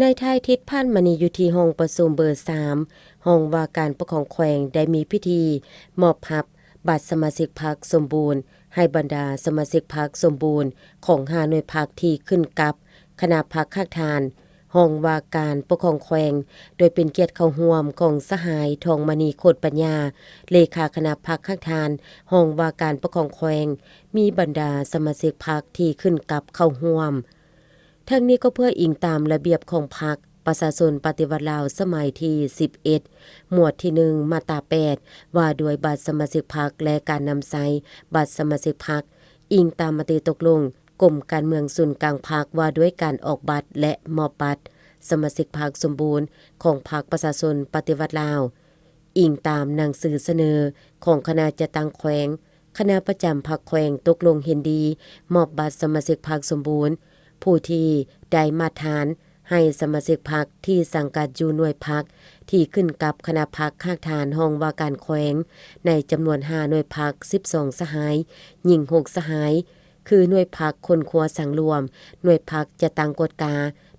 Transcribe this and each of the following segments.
ໃນທ້າຍທິດຜ່ານມານີ້ ຢູ່ທີ່ຫ້ອງປະຊຸມເບີສາມ ຫ້ອງວ່າການປົກຄອງແຂວງ ໄດ້ມີພິທີມອບຮັບບັດສະມາຊິກພັກສົມບູນ ໃຫ້ບັນດາສະມາຊິກພັກສົມບູນຂອງຫ້າໜ່ວຍພັກທີ່ຂຶ້ນກັບຄະນະພັກຮາກຖານ ຫ້ອງວ່າການປົກຄອງແຂວງ ໂດຍເປັນກຽດເຂົ້າຮ່ວມຂອງສະຫາຍ ທອງມະນີ ໂຄດປັນຍາ ເລຂາຄະນະພັກຮາກຖານ ຫ້ອງວ່າການປົກຄອງແຂວງ, ມີບັນດາສະມາຊິກພັກທີ່ຂຶ້ນກັບເຂົ້າຮ່ວມ. ທັງນີ້ກໍເພື່ອອີງຕາມລະບຽບຂອງພັກປະຊາຊົນປະຕິວັດລາວສະໄໝທີສິບເອັດ ໝວດທີໜຶ່ງ ມາດຕາແປດ ວ່າດ້ວຍບັດສະມາຊິກພັກ ແລະ ການນຳໃຊ້ບັດສະມາຊິກພັກ, ອີງຕາມມະຕິຕົກລົງກົມການເມືອງສູນກາງພັກ ວ່າດ້ວຍການອອກບັດ ແລະ ມອບບັດສະມາຊິກພັກສົມບູນຂອງພັກປະຊາຊົນປະຕິວັດລາວ, ອີງຕາມໜັງສືສະເໜີຂອງຄະນະຈັດຕັ້ງແຂວງ, ຄະນະປະຈຳພັກແຂວງຕົກລົງເຫັນດີມອບບັດສະມາຊິກພັກສົມບູນ ຜູ້ທີ່ໄດ້ມາດຖານໃຫ້ສະມາຊິກພັກທີ່ສັງກັດຢູ່ໜ່ວຍພັກທີ່ຂຶ້ນກັບຄະນະພັກຮາກຖານຫ້ອງວ່າການແຂວງ ໃນຈຳນວນຫ້າໜ່ວຍພັກ ສິບສອງສະຫາຍ, ຍິງຫົກສະຫາຍ, ຄືໜ່ວຍພັກຄົ້ນຄວ້າສັງລວມ, ໜ່ວຍພັກຈັດຕັ້ງກວດກາ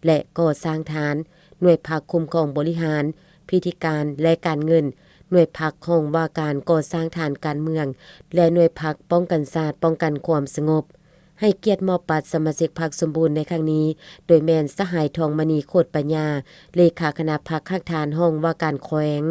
ແລະ ກໍ່ສ້າງຖານ, ໜ່ວຍພັກຄຸ້ມຄອງບໍລິຫານ, ພິທີການ ແລະ ການເງິນ, ໜ່ວຍພັກຫ້ອງວ່າການກໍ່ສ້າງຖານການເມືອງ ແລະ ໜ່ວຍພັກປ້ອງກັນຊາດ, ປ້ອງກັນຄວາມສະຫງົບ. ໃຫ້ກຽດມອບບັດສະມາຊິກພັກສົມບູນໃນຄັ້ງນີ້ ໂດຍແມ່ນສະຫາຍ ທອງມະນີ ໂຄດປັນຍາ ເລຂາຄະນະພັກຮາກຖານຫ້ອງວ່າການແຂວງ.